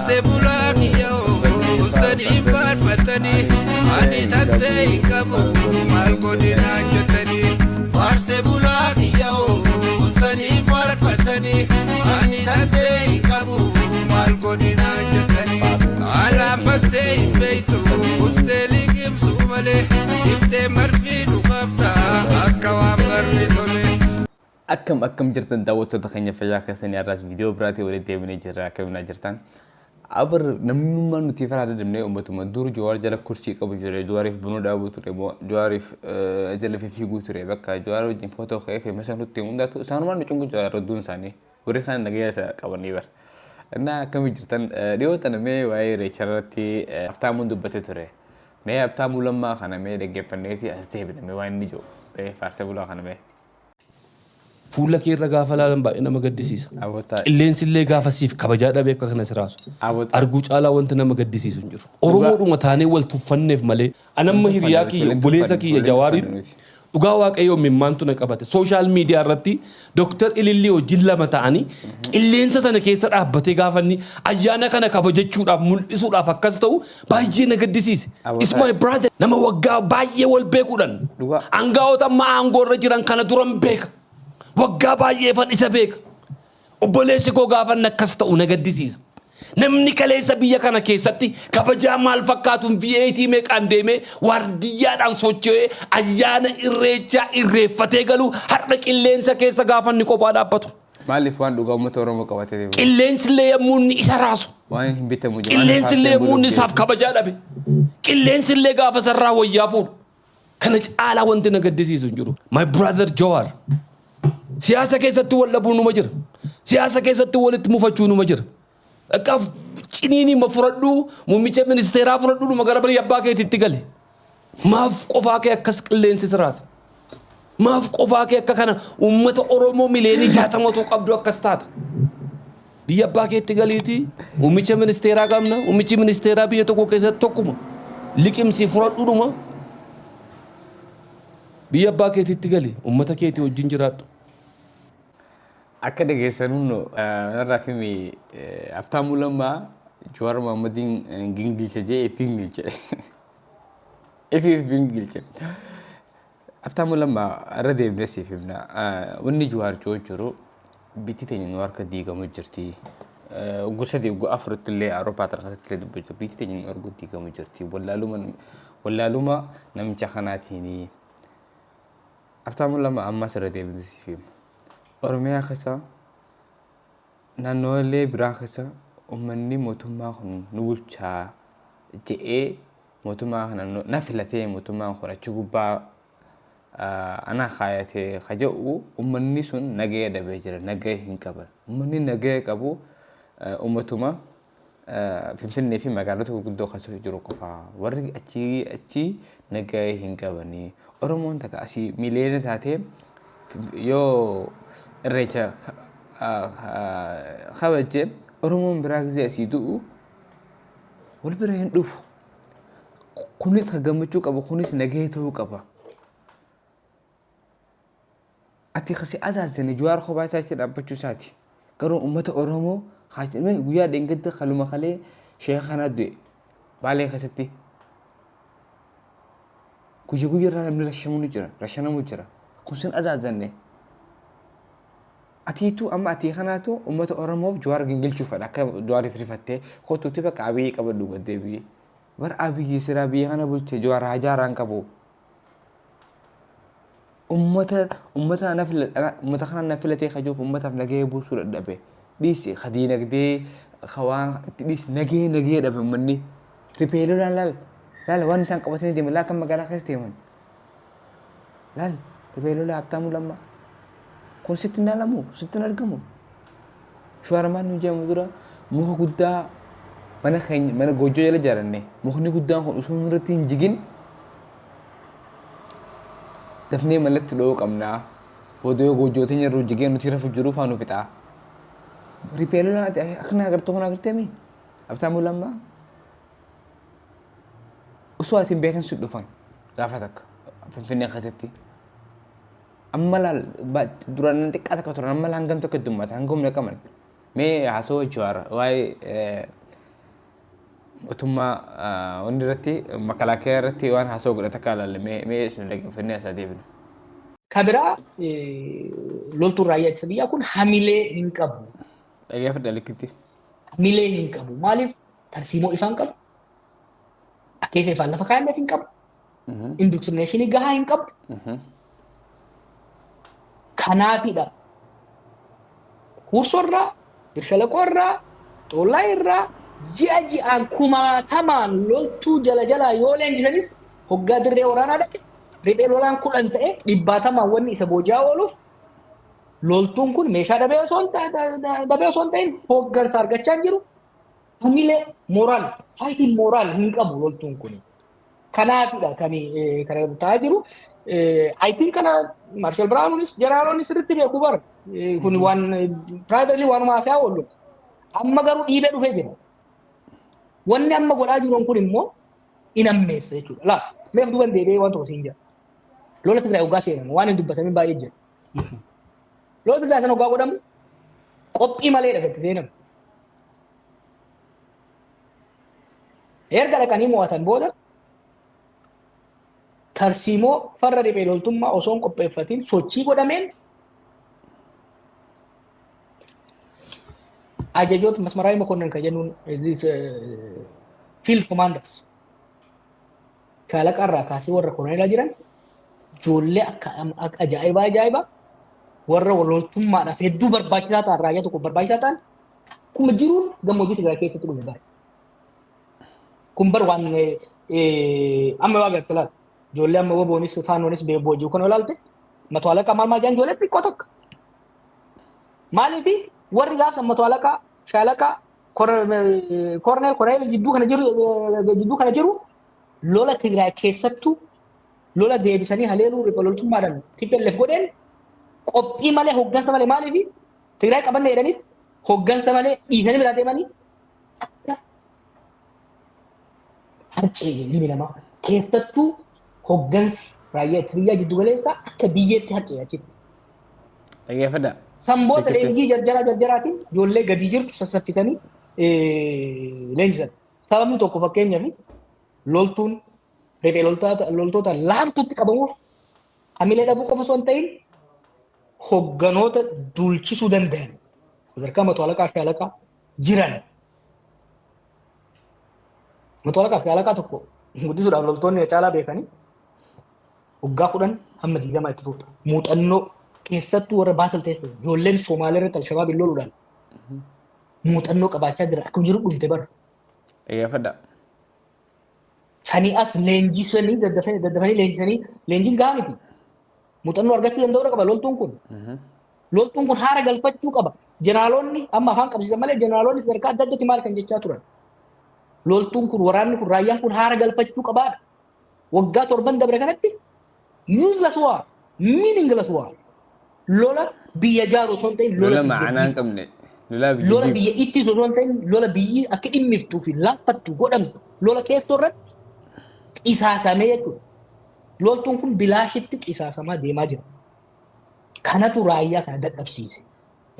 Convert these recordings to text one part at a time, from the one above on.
Faarsee bulaa kiyyoo sanii faarfatanii ani tattee hin qabu maal godinaa jettanii. Faarsee bulaa kiyyoo sanii faarfatanii ani tattee hin qabu maal godinaa jettanii. Alaanfattee hin beektu ustee liqimsuu malee iftee marfii dhufaafta akka waan barri tole. Akkam akkam jirtan daawwattoota keenya, fayyaa keessanii? Har'aas viidiyoo biraatii walitti deebinee jirra. Akkam jirtan? Aber namnummaan nuti faraa dadhabnee uummatuma dur Jawaar jala kursii qabu jire, Jawaariif bunuu dhaabuu ture, Jawaariif jala fiiguu ture, bakka Jawaar wajjin footoo ka'ee fi masa nutti hundaatu isaanumaan nu cungu jira rodduun isaanii warri kaan nagaya isa qabanii bar. Innaa akkamii jirtan? Dhiyoo tana mee waa'ee Irreecha irratti Haftaamuun dubbatee ture. Mee Habtaamuu Lammaa kana mee dhaggeeffanneeti as deebina, mee waan inni jiru mee faarsee bulaa kana mee. Fuula kee irra gaafa laalan baay'ee nama gaddisiisa. Abotaa. Qilleensi illee gaafa siif kabajaa dhabee akka kana si raasu. Abotaa. Arguu caalaa wanti nama gaddisiisu hin jiru. Oromoodhuma taanee wal tuffanneef malee. Anamma hiriyaa kiyya, obboleessa kiyya Jawaariin, dhugaa Waaqayyoo mimmaantu na qabate. Social media irratti Dr. Ilillii wajjin lama ta'anii qilleensa sana keessa dhaabbatee gaafa inni ayyaana kana kabajachuudhaaf mul'isuudhaaf akkas ta'u baay'ee na gaddisiise. Abotaa. Is my brother, nama waggaa baay'ee wal beekuudhaan. Dhugaa. Angaa'ota amma aangoo irra jiran kana duran beeka. Waggaa baay'eefan isa beeka. Obboleessi koo gaafa inni akkas ta'u na gaddisiisa. Namni kaleessa biyya kana keessatti kabajaa maal fakkaatuun V8 meeqaan deemee, waardiyyaadhaan socho'ee, ayyaana Irreechaa irreeffatee galu har'a qilleensa keessa gaafa inni kophaa dhaabbatu. Maaliif? Waan dhugaa uummata Oromoo qabatee deemu. Qilleensi illee yommuu inni isa raasu. Waan hin bitamu jiru. Qilleensi illee yommuu inni isaaf kabajaa dhabe. Qilleensi illee gaafa sarraa wayyaa fuudhu. Kana caalaa wanti na gaddisiisu hin jiru. My brother Jawar. Siyaasa keessatti wal dhabuun numa jira. Siyaasa keessatti walitti mufachuu numa jira. Akka ciniinii ma fudhadhuu, muummicha ministeeraa fudhadhuu, dhuma gara biyya abbaa keetiitti gali. Maaf qofaa kee akkas qilleensi siraasa? Maaf qofaa kee akka kana uummata Oromoo miliyoonii 60tu qabdu akkas taata? Biyya abbaa keetti galiitii muummicha ministeeraa qabna. Muummichi ministeeraa biyya tokko keessatti tokkuma. Liqimsii fudhadhuudhuma. Biyya abbaa keetiitti gali. Uummata keetii wajjin jiraadhu. Akka dhageessanuun narraa fimi, Habtaamuu Lammaa Jawaar Mohammadiin gingilche jee if gingilche. If gingilche. Habtaamuu Lammaa, irra deebinee siif himna. Wanni Jawaar jiru jiru biyyi teenya nu harka diigamu jirti. Gosa 3, waggaa 4tti illee Awurooppaa tana keessatti illee dubbachuu, biyyi teenya nu harka diigamu jirti. Wallaaluma wallaaluma namicha kanaatiin. Habtaamuu Lammaa, ammas irra deebinee siif hima. Oromiyaa keessa, naannolee biraa keessa uummanni mootummaa kun nu bulchaa je'ee mootummaa kana na filatee, mootummaan kun achi gubbaa ana kaayatee ka jedhu, uummanni sun nagaya dhabee jira, nagaya hin qaban. Uummanni nagaya qabu uummatuma Finfinnee fi magaalota gurguddoo keessa jiru qofa. Warri achii achii nagaya hin qabanii. Oromoon takka asii miliyoona taatee yoo Irreecha kabajje, Oromoon biraa gisee asii du'u wal bira hin dhufu. Kunis ka gammachuu qabu, kunis nagaya ta'uu qaba. Ati kasi azaazane Jawaar kophaa isaa achi dhaabbachuu isaati. Garuu uummata Oromoo guyyaa dheengadda kaluma kalee sheeka kanaa du'e Baalee keessatti. Guyya guyya irraa namni rashamuu ni jira, rashanamu jira. Kun sin azaazanne. Atiitu amma atii kanaatu uummata Oromoof Jawaar gingilchuu fedha, akka Jawaariif rifattee kottuuti bakka Abiyyi qabadhu gad deebi'i. Bar Abiyyi silaa biyya kana bulche Jawaar hajaaraan qabu. Ummata na filadha, ummata kana na filatee kajuuf ummataaf nagahee buusuu dadhabe. Dhiisi ka diinagdee, ka waan itti dhiisi, nagahee nagahee dhabe ummanni. Riphee lolaan laal laal waan isaan qabatanii deeman laal, kan magaalaa keessa deeman. Laal riphee lolaa Habtaamuu Lammaa. Kun sitti hin laalamu, sitti hin argamu. Shuwaarmaan nu jedhamu dura muka guddaa mana keenya mana goojjoo jala ijaaranne, mukni guddaan kun osoo nurratti hin jigin dafnee malatti dho'uu qabnaa. Booda yoo goojjoo teenya irra jigee nuti rafu jiru faa nu fixaa. Riphee lolaan ati akkana agartuu kana agartee mi? Habtaamuu Lammaa. Osoo ati hin beekin si dhufan gaafa takka Finfinnee keessatti. Amma laal, duraan xiqqaa takka turan, amma hangam tokko heddummaata, hanga humna qaban. Mee haasawaa Jawaar waa'ee Mootummaa wanni irratti, makalaakaa irratti waan haasoo godhate akka ilaalle, mee isin dhaggeeffannee asaa deebinu. Kabiraa, loltuun raayyaa ittisa biyyaa kun hamilee hin qabu. Dhaggeeffadha likkitti. Hamilee hin qabu. Maaliif? Tarsiimoo ifaan qabu. Akeeka ifaan lafa kaa'anneef hin qabu. Indoctrination gahaa hin qabu. Kanaafidha. Huursorraa, Birshalaqoo irraa, Xoollaa irraa ji'a ji'aan kumaatamaan loltuu jala jalaa yoo leenjisanis, hoggaa dirree waraanaa dhaqe riphee lolaan 10 ta'e dhibbaatamaan wanni isa booji'aa ooluuf, loltuun kun meeshaa dhabee osoo hin ta'in hoggansa argachaa hin jiru. Hamilee, moral, fighting moral hin qabu loltuun kun. Kanaafidha kan kana ta'aa jiru. I think kana Marshal Biraanuunis jeneraalonni sirriitti beeku bara. Kun waan privately waanuma haasaa oolu. Amma garuu dhiibee dhufee jira. Wanni amma godhaa jiru kun immoo in ammeessa jechuudha. Laa, meef duuban deebi'ee waan tokko siin jira. Lola Tigraay hoggaa seenan waan hin dubbatamin baay'ee jira. Lola Tigraay sana hoggaa godhamu qophii malee dhagatti seenamu. Erga dhaqanii mo'atan booda tarsiimoo farra riphee loltummaa osoo hin qopheeffatin sochii godhameen ajajoota masmaraa mokonnin kan jennuun, field commanders, shaalaqa irraa kaasee warra koloneelaa jiran, ijoollee akka ajaa'ibaa ajaa'ibaa warra loltummaadhaaf hedduu barbaachisaa ta'an, raayyaa tokko barbaachisaa ta'an, akkuma jiruun gammoojjii Tigraay keessatti dhume bara. Kun bar waan amma yoo agartu laata, ijoollee amma waboonis faanoonis boojii kan olaalte mato alaqaa maal maal jedhan, ijoollee xiqqoo tokko. Maaliif warri gaafsa mato alaqaa, shaalaqaa, koroneel koroneel jidduu kana jiru lola Tigraay keessattuu lola deebisanii haleeluu riphee loltummaadhaan TPLF godheen qophii malee, hoggansa malee, maaliif Tigraay qabanne jedhaniit hoggansa malee dhiisanii biraa deemanii akka harcee ilmi namaa, keessattuu hoggansi raayyaa ittisa biyyaa jiddu galeessaa akka biyyeetti harcee achitti. Dhaggeeffadha. Sanboota Likkitti. leenjii jarjaraa jarjaraatiin ijoollee gadi jirtu sassaffisanii leenjisan. Sababni tokko, fakkeenyaaf, loltuun riphee loltoota laaftutti qabamuuf hamilee dhabuu qofa osoo hin ta'in, hogganoota duulchisuu danda'an sadarkaa mato alaqaa fi alaqaa jiran. Mato alaqaa fi alaqaa tokko guddisuudhaaf, loltoonni caalaa beekanii, waggaa 10 hamma 20 itti fuudha. Muuxannoo keessattuu warra battle test, ijoolleen Somaalee irratti Alshabaabiin loluudhaan muuxannoo qabaachaa jira. Akkuma jiru dhumte bara. Dhaggeeffadha. Sanii as leenjisanii, daddafanii daddafanii leenjisanii, leenjiin gahaa miti. Muuxannoo argachuu danda'uu qaba loltuun kun. Loltuun kun haara galfachuu qaba. Jeneraalonni amma afaan qabsiisan malee, jeneraalonni sadarkaa adda addaatti maal kan jechaa turan? Loltuun kun, waraanni kun, raayyaan kun haara galfachuu qabaadha. Waggaa 7n dabre kanatti useless war, meaningless war. Lola biyya jaaru osoo hin ta'in lola lola biyya ma'anaa hin diigu. qabne. Lola biyya Lola diigu. biyya ittisu osoo hin ta'in lola biyyi akka dhimmiftuu fi laaffattu godhamtu, lola keessoo irratti qisaasamee jechuudha. Loltuun kun bilaashitti qisaasamaa deemaa jira. Kanatu raayyaa kana dadhabsiise.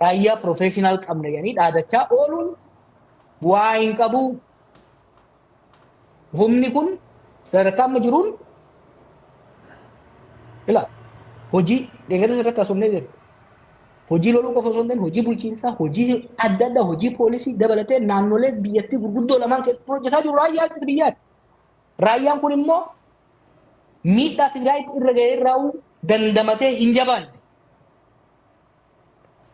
Raayyaa professional qabna jedhanii dhaadachaa ooluun waa hin qabu. Humni kun sadarkaa amma jiruun ila hojii deeggarsa irratti haasofnee jira. Hojii loluu qofa osoo hin ta'in hojii bulchiinsaa, hojii adda addaa, hojii poolisii dabalatee naannolee biyyattii gurguddoo lamaan keessatti hojjetaa jiru raayyaa ittisa biyyaati. Raayyaan kun immoo miidhaa Tigraay irra ga'ee irraa dandamatee hin jabaanne.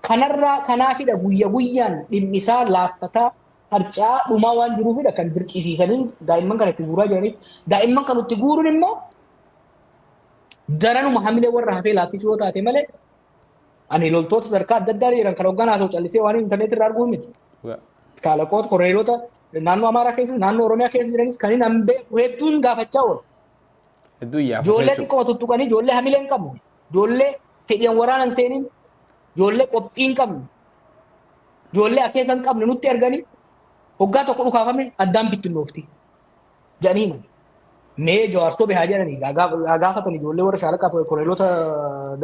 Kanarraa kanaafidha guyya guyyaan dhimmi isaa laaffataa, harca'aa, dhumaa waan jiruufidha kan dirqisiisanii daa'imman kana itti guuraa jiraniif. Daa'imman kan itti guuruun immoo daranuma hamilee warra hafee laaffisuu yoo taate malee, ani loltoota sadarkaa adda addaa jiran kan hogganaa haasa'u callisee waan intarneetii irraa arguu miti. Shaalaqoota, koroneelota naannoo Amaaraa keessa, naannoo Oromiyaa keessa jiranis kan hin beeku hedduun gaafachaa oolu. Hedduu iyyaafata Ijoollee jechuudha. xiqqoo tuttuqanii, ijoollee hamilee hin qabne, ijoollee fedhiin waraana hin seenin, ijoollee qophii hin qabne, ijoollee akeeka hin qabne nutti erganii hoggaa tokko dhukaafame addaan bittinnoofti jedhanii himan. Mee Jawaar sobe haa jedhanii haa gaafatan ijoollee warra shaalaqaa fi koloneelota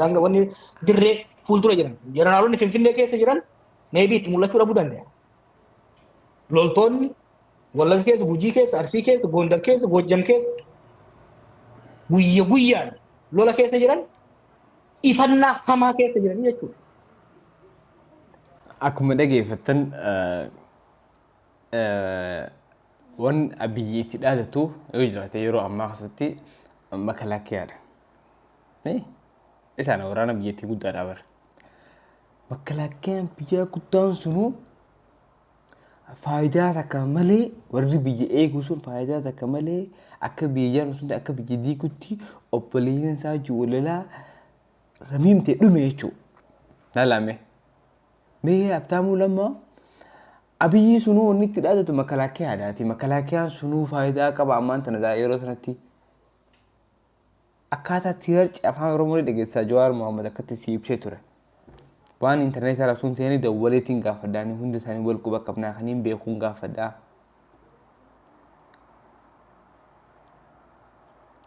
daanga wanni dirree fuuldura jiran. Jeneraalonni Finfinnee keessa jiran maybe itti mul'achuu dhabuu danda'a. Loltoonni Wallagga keessa, Gujii keessa, Arsii keessa, Gondar keessa, Gojjam keessa guyya guyyaan lola keessa jiran, ifannaa hamaa keessa jiran jechuudha. Akkuma dhageeffattan, waan Abiyyi itti dhaadatu yoo jiraate yeroo ammaa keessatti makalaakiyaadha. Isaan waraana biyyattii guddaadha bara. Makalaakiyaan biyyaa guddaan sunuu faayidaa takka malee, warri biyya eegu sun faayidaa takka malee, akka biyya ijaaru sun akka biyya diigutti obboleeyyan isaa wajjin ramiimtee dhume jechuudha. Laalame. Mee Habtaamuu Lammaa Abiyyi sunuu wanni itti dhaadatu makalaakiyaadhaati. Makalaakiyaan sunuu faayidaa qaba ammaan tana yeroo sanatti. Akkaataa itti harci afaan Oromoo dhageessaa Jawaar Mohaammed akkatti si ibsee ture. Waan intarneetii irraa sun seenii dawwaleetiin gaafadhaa, hunda isaanii wal quba qabnaa kaniin beekuun gaafadhaa.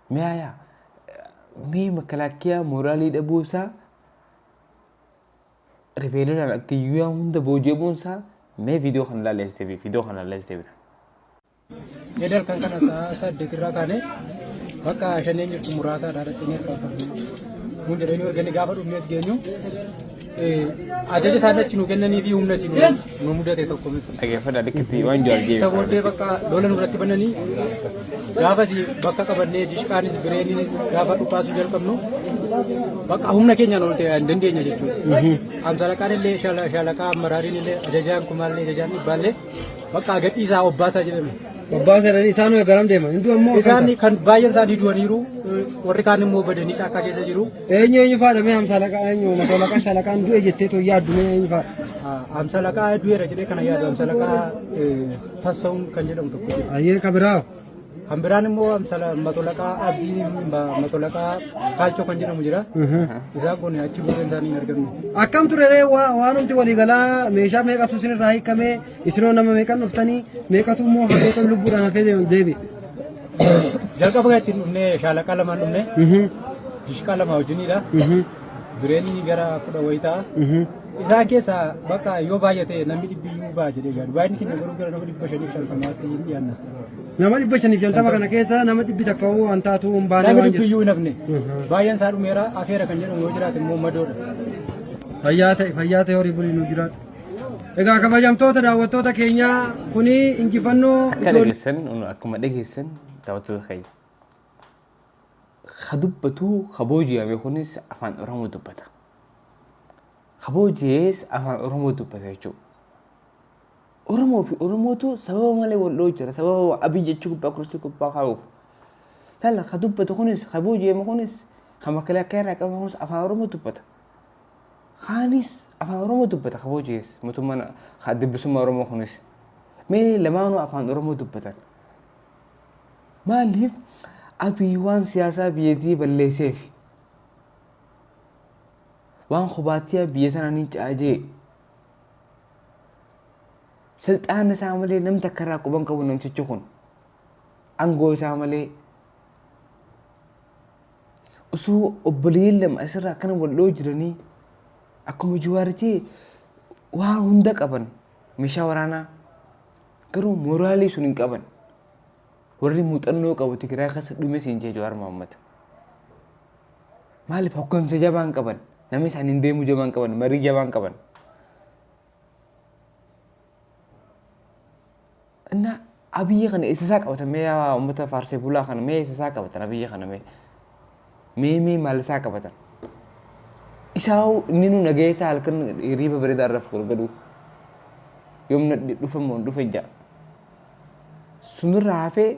Mee yaa mee makalaakiyaa mooraalii dhabuusaa, ribeelolaan akka guyyaa hunda booji'amuun isaa, mee viidiyoo kana ilaallee viidiyoo kana ilaallee deebina. Edal kan kana sa'a 8 irraa kaanee bakka shanneen jirtu muraasaadha irratti ni harkaafamne. Kun jedhanii erga gaafa dhufnees geenyu ajaja isaan achi nu kennanii fi humna isin nu mudate tokko miti. Dhageeffadhaa likkatti waan Jawaar Isa jeebisaa. booddee bakka lola nurratti bananii gaafas bakka qabannee dishqaanis bireeniinis gaafa dhukaasuu jalqabnu bakka humna keenyaan ol ta'e hin dandeenya jechuudha. Amsalaqaan illee shaalaqaa ammaraariin illee ajajaan kumaallee ajajaan dhibbaallee bakka gadhiisaa obbaasaa jedhame. Obbaasa jedhanii isaan garam deeman? Hindu ammoo Isaan kan baay'een isaanii du'aniiru, warri kaan immoo badanii caakkaa keessa jiru. Eenyu eenyu faadha mee hamsalaqaa eenyu matolaqaa shaalaqaan du'e jettee too yaaddu mee eenyu faadha? Amsalaqaa du'eera jedhee kana yaadu amsalaqaa Tasfa'uun kan jedhamu tokko jira. Ayyee, ka biraa? Kan biraan immoo matolaqaa Abdii, matolaqaa Kaalchoo kan jedhamu jira. Isaan kun achi buuteen isaanii hin argamne. Akkam ture ree waanumti waliigalaa? Meeshaa meeqatu isinirraa hiikamee? Isinoo nama meeqan dhuftanii? Meeqatu immoo hafee lubbuudhaan hafee deebi'e? Jalqaba kan ittiin dhufnee shaalaqaa lamaan dhufne, dishqaa lama wajjinidha. Bireenni gara 10 wayii ta'a. Isaan keessaa bakka yoo baay'ate namni dhibbiyyuu ba'a jedhee yaadu. Baay'inni keenya garuu gara nama 550tti hin dhiyaanna. Nama 550 kana keessa nama 100 waan taatu hin baane Namni waan jedhu. dhibbiyyuu hin hafne. Baay'een isaa dhumeera, afeera kan jedhamu yoo jiraate immoo madoodha. Fayyaa ta'e, fayyaa ta'e, horii bulii nu jiraatu. Egaa kabajamtoota daawwattoota keenyaa, kuni injifannoo Akka dhageessan, akkuma dhageessan daawwattoota keenya. Ka dubbatu ka booji'ame kunis afaan Oromoo dubbata. Ka booji'ees afaan Oromoo dubbata jechuudha. Oromoo fi Oromootu sababa malee wal dha'u jira. Sababa Abiy jechuu gubbaa kursii gubbaa kaa'uuf. Lala, ka dubbatu kunis, ka booji'ame kunis, ka makalaakaa irraa qabame kunis afaan Oromoo dubbata. Kaanis afaan Oromoo dubbata ka booji'es mootummaan adda bilisummaa Oromoo kunis. Mee lamaanuu afaan Oromoo dubbatan. Maaliif? Abiy waan siyaasaa biyyattii balleesseef, waan kubaattiyaa biyya tanaa ni caajee silxaana isaa malee nam takka irraa quban qabu namtichi kun, aangoo isaa malee. Osoo obboleeyyan lama asirraa akkana wal dhoo jiranii, akkuma Jawaar jee waan hunda qaban, meeshaa waraanaa, garuu mooraalii sun hin qaban. Warri muuxannoo qabu Tigraay keessa dhume siin jee Jawaar Mohammad. Maaliif? Hoggansa jabaan qaban, nama isaaniin deemuu jabaan qaban, marii jabaan qaban. Inna Abiyyi kana eessa isaa qabatan? Mee yaa uummata faarsee bulaa kana, mee eessa isaa qabatan Abiyyi kana? Mee maal isaa qabatan? Isaa inni nu nagahee isaa halkan hiriiba bareedaa irra fuudhu yoomna dhufe moo dhufe ja'a. Sunirraa hafee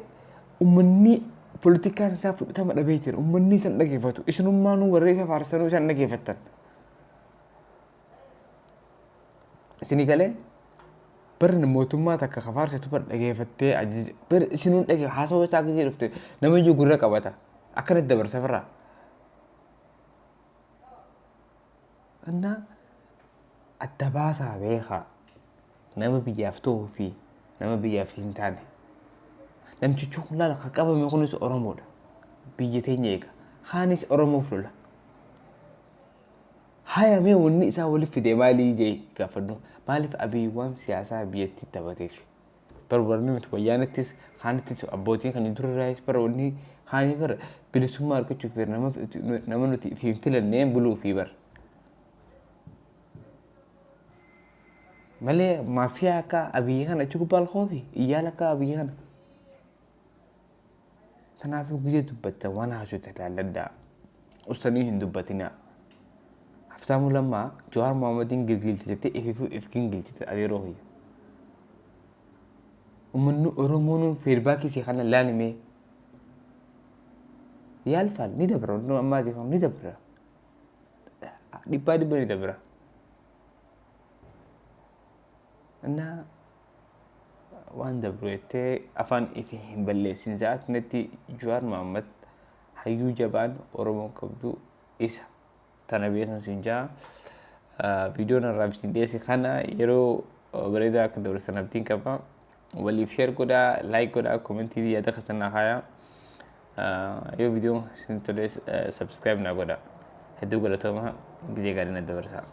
uummanni politikaan isaa fudhatama dhabee jira. Uummanni isan dhageeffatu. Isinummaanuu warri isa faarsanuu isan dhageeffattan. Isinii galee barri mootummaa takka ka faarsitu bar dhageeffattee ajaja bar isinuun dhage haasawaa isaa gisee dhufte nama iyyuu gurra qabata. Akkanatti dabarsa firraa. Innaa adda baasaa beekaa nama biyyaaf ta'uu fi nama biyyaaf hin taane. Namtichi kun laala, ka qabame kunis Oromoodha. Biyya teenya eega. Kaanis Oromoof lola. Haya, mee wanni isaa walitti fide maalii jee gaafadhu. Maaliif? Abiy waan siyaasaa biyyattii taphateef. Bar warri nuti wayyaanittis kaanittis abbootiin kan durarraayis bara wanni kaanii bara bilisummaa argachuuf nama nama nuti hin filanneen buluu fi bara. Malee maafiyaa akka Abiyyi kana achi gubbaa alkoofi iyyaala akka Abiyyi kana. Kanaafuu gizee dubbatta waan haasofte ilaalladhaa. Ustaanii hin dubbatinaa. Haftaamuu Lammaa Jawaar Mohammadiin girgilche jettee ififuu if gingilchite adeeroo kiyya. Uummanni Oromoon feedbackii isii kana laalimee. Yaalfaal ni dabra wanni ammaa ni dabra. Dhibbaa dhibba ni dabra. Innaa waan dabru jettee afaan ifi hin balleessin sa'aatinatti Jawaar Mohammad hayyuu jabaan Oromoon qabdu isa. Tana beekan siin jaa. Viidiyoon irraa isin dhiyeesse kana yeroo bareedaa akka dabarsan abdiin qaba. Waliif share godhaa, like godhaa, commentii yaada keessan naa kaayaa. Yoo viidiyoon isin tole subscribe naa godhaa. Hedduu galatooma, gizee gaarii na dabarsaa.